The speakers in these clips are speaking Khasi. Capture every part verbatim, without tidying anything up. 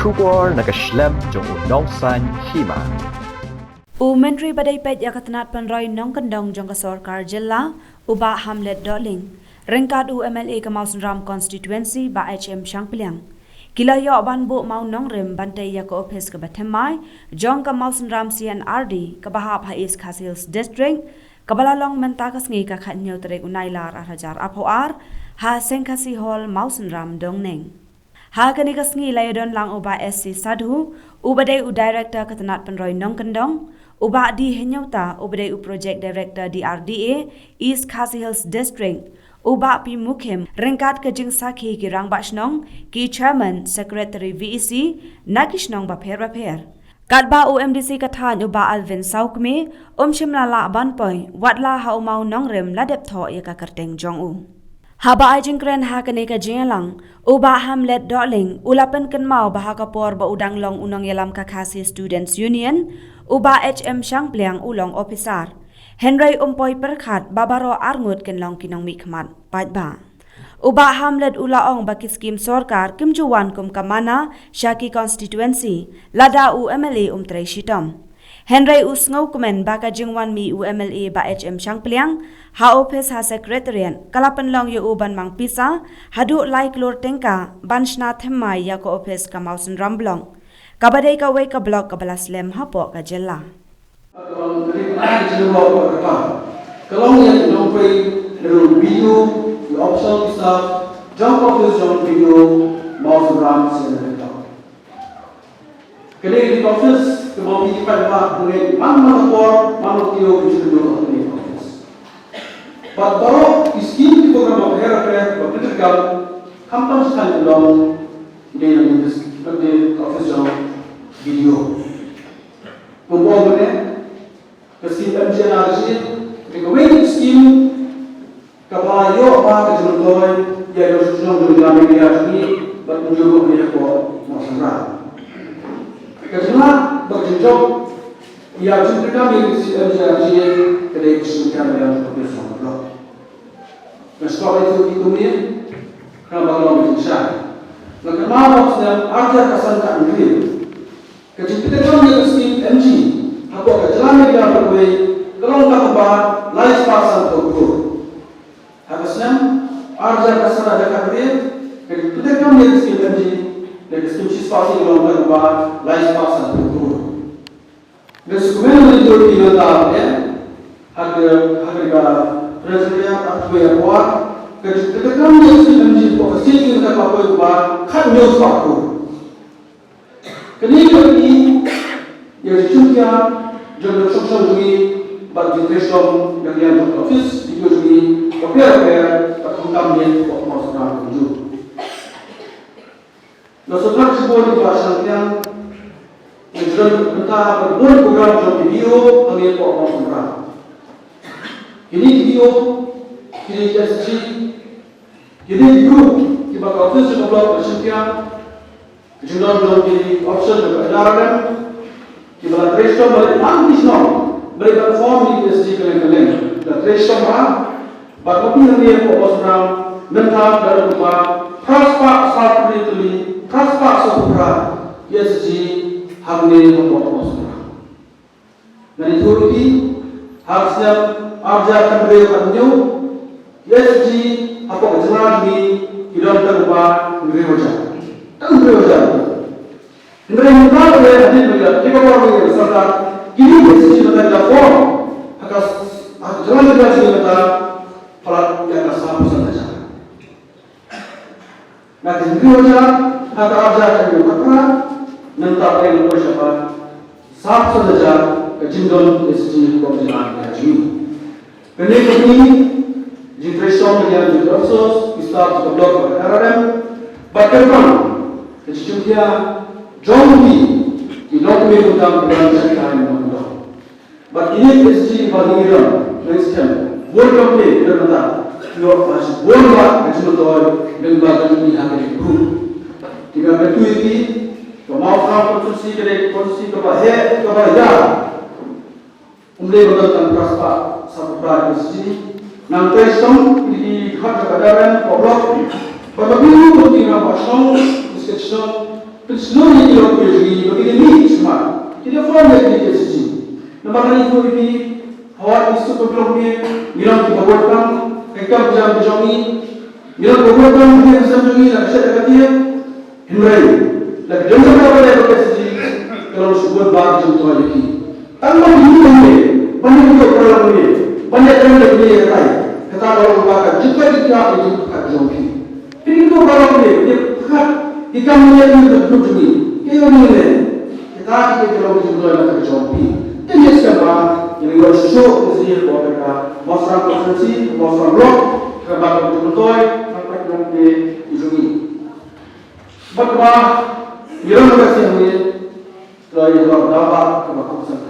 Khubor na ka shlem jong u nongsan hima. U Myntri ba dei peit ïa ka tnat pynroi nongkyndong jong ka sorkar jylla, u Bah Hamlet Dohling, ryngkat u M L A ka Mawsynram constituency Bah H M Shangpliang, ki la ïoh ban buh mawnongrim ban tei ïa ka ophis kaba thymmai jong ka Mawsynram C N R D kaba hap ha East Khasi Hills District, kaba la long mynta ka sngi ka khathynñiew tarik u Nailar ar hajar arphew ar, ha Seng Khasi Hall, Mawsynram, Dongneng. Ha kane ka sngi la ïadon lang u Bah S C Sadhu, uba dei u director ka tnat pynroi nongkyndong, u Bah D Hynñiewta, uba dei u project director D R D A, East Khasi Hills District, u Bah P Mukhim, ryngkat ka jingsakhi ki rangbah shnong, ki chairman, secretary V E C, na ki shnong bapher bapher. Katba u M D C ka thaiñ u Bah Alvin Sawkmie, um shym la lah ban poi, watla ha u mawnongrim la dep thoh ïa ka kyrteng jong u. Haba ai jingkren ha kane ka jingïalang, u Bah Hamlet Dohling u la pynkynmaw ba ha ka por ba u dang long u nongïalam ka Khasi Students Union, u Bah H M Shangpliang u long ophisar. Hynrei um poi pyrkhat ba baroh arngut kin long ki nongmihkhmat paidbah. U Bah Hamlet u la ong ba ki skim sorkar kim ju wan kum ka mana sha ki constituency, lada u M L A um trei shitom. Hynrei u sngewkmen ba ka jingwan mih u M L A Bah H M Shangpliang ha ophis ha Secretariat ka la pynlong ïa u ban mang pisa haduh lai klur tyngka ban shna thymmai ïa ka ophis ka Mawsynram Block, kaba dei kawei ka block kaba la slem hapoh ka jylla. Ka long ïa ki nongpei na ruh B D O, ki official, ki staff jong ka ophis jong B D O Mawsynram, senior. Kane ka office kaba phi pat ba ngeit man man ka por man ka taïew ki ju don kane ka office. Bad baroh ki skim ki program ba pher pher ba pyntrei kam, khamtam shan ki long kane ka office, kane ka office jong B D O. Kumba ong mynne, ka skim M G N R G G, ka wei ka skim kaba ïoh ba ka jingmyntoi ïa ka shnong jong ka jylla Meghalaya jong ngi bad kumjuh ruh ïa ka Mawsynram. Ka jinglah bad ka jingjop ïa ka jingtrei kam ïa ka skim M G N R G G ka dei ka skim kaba ïa ka shnong ka block. Nga sngewbha ïa ki kumne, khnang ba ka long ka jingshai. Nga kynmaw ba snem arhajar khatsan khathynriew, ka jingtrei kam ïa ka skim M G hapoh ka jylla Meghalaya baroh kawei ka long tang kumba lai spah sanphew klur. Ha ka snem arhajar khatsan arhajar khathynriew, ka jingtrei kam ïa ka skim M G, ïa ka skim shispah sngi ka long tang kumba lai spah sanphew klur. Nga sngewkmen ïa ki nongthoh, eh, ha ka, ha ka Treasury, ha ka Treasury, ka jingtrei kam ïa ka skim M G hapoh ka state jong ngi ka la poi kumba khathynñiew spah klur. Kane ka dei ïa ka jingshim khia jong ka shnong jong ngi bad ka jingtrei shitom na ka liang jong ka office B D O jong ngi bapher bapher, bad khamtam ne hapoh Mawsynram kumjuh. Nga sngewthuh shibun ïa ka ba shang tiang, nga ju don bynta bad bun program jong ka B D O hangne hapoh Mawsynram. Kine ki B D O, kine ki S G, kine ki group kiba ka office jong ka block ka shim khia, ka jingdon jong ki officer jong ka L R M, kiba la trei shitom bad man ki shnong, bad ki platform ki S G kylleng kylleng, la trei shitom bha, bad ma phi hangne hapoh Mawsynram, mynta ka dei kumba phra spah saw tylli, phra spah saw phra ki S G hangne hapoh Mawsynram. Ngan ïathuh ïa phi, ha ka snem arhajar khathynriew khathynñiew, ki S G hapoh ka jylla jong ngi ki don tang kumba hynriew hajar. Tang hynriew hajar. Hynrei mynta ka dei hadien ba ki la tip ba ki la sdang, kine ki S G mynta ki la form ha ka, ha ka jylla jong ngi mynta palat ïa ka sawphew san hajar. Na ka hynriew hajar, ha ka arhajar khathynñiew khatphra, mynta ka dei ka poi sha ka sawphew san hajar ka jingdon S G ka jingdon ka jingdon. Kane ka dei jingtrei shitom ka jingdon jong ki officers, ki staff jong ka block bad ka R R M, bad kyrpang ka jingshim khia jong ki, ki nongkynmaw kumta ki ban shim khia ïa ki nongkynmaw. Bad kine ki S G ba ngi ïoh, ngi skhem, bun kam te, ïoh nata, ïoh ba shibun ba ka jingmyntoi, lyngba ka jingïaid ha ka jingpyrshah. Te nga kyntu ïa phi, ka Mawsynram constituency ka dei constituency kaba heh, kaba ïa. Um dei ba don tang phra spah, sa phra S G. Nang trei shitom, ïa ki khot ka daran, ka block. Ba ka bill tu ki nang ba shong, ki state shong, ki state shong, Ïa form ïa ki K C C. Namar ngi ïathuh ïa phi, hooid ngi suk pynlong phi, ngi long kiba bun kam, ka kam jam ka jong ngi, ngi long kiba bun kam, ngi long kiba bun kam, ngi long kiba bun kam, hynrei la ka jong ka ba ka K C C ka long shu bun ba ka jong ka ïa phi. Tang ba ngi ïa ban ïa ka para lok ngi, ban ïa ka lok ngi ïa ka, kata ka long ba ka jingkyrkhu ka jong phi. Phi ki to baroh phi, phi pyrkhat, ki kam ne ki mut jong ngi. Ki ong ngi ne, kita ki ki jong ki jong la ka jong phi. Te ngi sngewbha, ngi wan shuh ki zi ko ka Mawsynram constituency, Mawsynram block, ka ba ka jong toi, ka ka jong phi ki jong ngi. Bad kaba ngi rang ka sien ngi, kloi ngi rang da ba ka ba ka sien.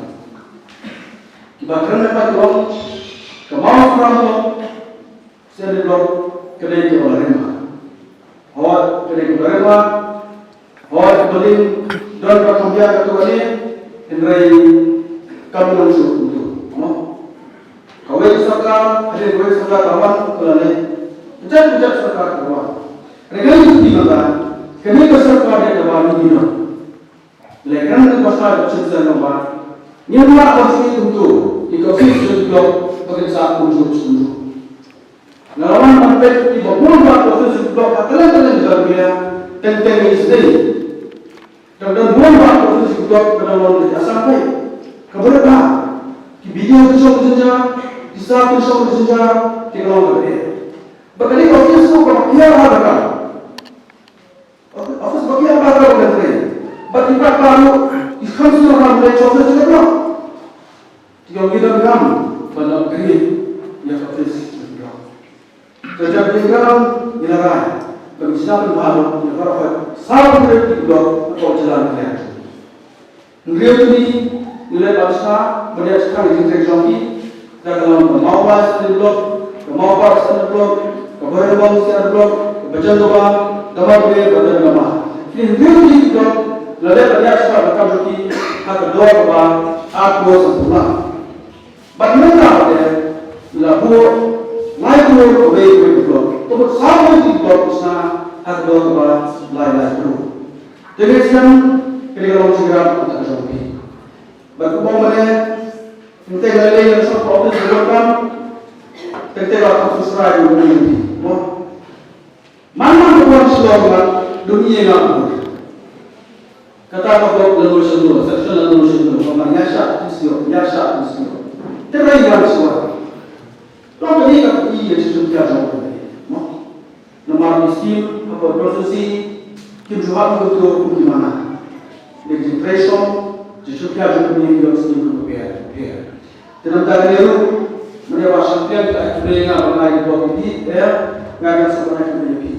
Kiba kren na ka jong, ka Mawsynram block, Sien block ka dei kaba la rim bha. Hooid ka dei kaba la rim bha. Hooid ka dei don ka kham biang ka tu ka ne. Hynrei kam long shuh kumtu. Mo. Kawei ka sorkar, hadien kawei ka sorkar ka wan ka la leh. Ka jait ka jait sorkar ka wan. Hynrei ka dei ka sorkar ka wan ni ni. Lehkmen ka basa ka chin sa namba. Ngim lah ban sngewthuh kumtu ïa ka office jong ki block ba kin sah kumjuh kumjuh. Nga la wan ban peit kiba bun ba ka office jong ki block ha teng teng jong ka ri. Teng teng ïa sdei. Tang don bun ba ka office jong ki block ba dang long ka Assam peit. Ka ba dei ba ki B D O ki shong ka jynjar, ki sah ki shong ka jynjar, ki long ka ba dei. Ba ka dei ka office ko kaba hiar ha ka. Office ba ki ap ba ka ban trei. Ba ki pat ba ruh ki kham sngewthuh ba ki office ka block. Ki ong ngi donkam ban upgrade ïa ka office ka block. Ka jingkyrmen ngi la rai ba ngi sngewthuh ba ïa ka office sa ban trei ki block ka jylla ngi. Hynriew jong ngi, ngi leh ban sah ban ïa sah ka jingtrei jong ngi. Da ka long ka Mawphlang Assembly Block, ka Mawphlang Assembly Block, ka Bhoirymbong Assembly Block, ka Bajendaba, ka Mawbri, ka Bajendaba. Hynriew jong ngi ki block la leh ban ïa sah ka kam jong ngi ha ka dor kaba ar klur sanphew lak. Bad mynta te la buh lai klur kawei kawei ka block. Te mut saw ngut ki block ki sah ha ka dor kaba lai lai klur. Te ngi sngewthuh ka dei ka long jingïarap kata ka jong phi. Bad kumba ong mynne, teng teng lei lei ïa ka song ka office ka block kam, teng teng la ka office rai ïa u mynne phi. Mo. Man man ka wan shlong mat, dum ïa nga. Kata ka block la nol shlong, section la nol shlong, ka man ïa shah phi sio, ïa shah phi sio. Te rai wan shuwa. Long ka dei ka phi ïa shisha ka jong ka. Mo. Namar ki skim hapoh constituency kim ju hap kumto kum ki mana. Dei ki jingtrei shong, ki shukia jong ki, ki long skim kum pher pher. Te nangta kane ruh, mynne ba shang pher ka ai khublei nga ba nga ai ki bok ki phi, eh, nga ai sa ba nga ai khublei ïa phi.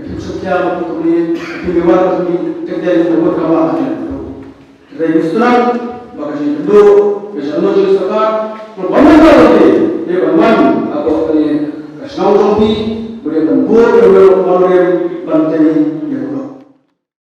Ki shukia ba ki khublei, ki khublei wan ki, ki dei ki bok ka ma ka. Hynrei ngi sngewthuh ba ka jingkynduh ka jingkynduh jong ka sorkar, ka ban wan ka dei ban wan hapoh kane ka shnong jong phi, ba dei ban buh ïa u nongrim ban tei ïa u.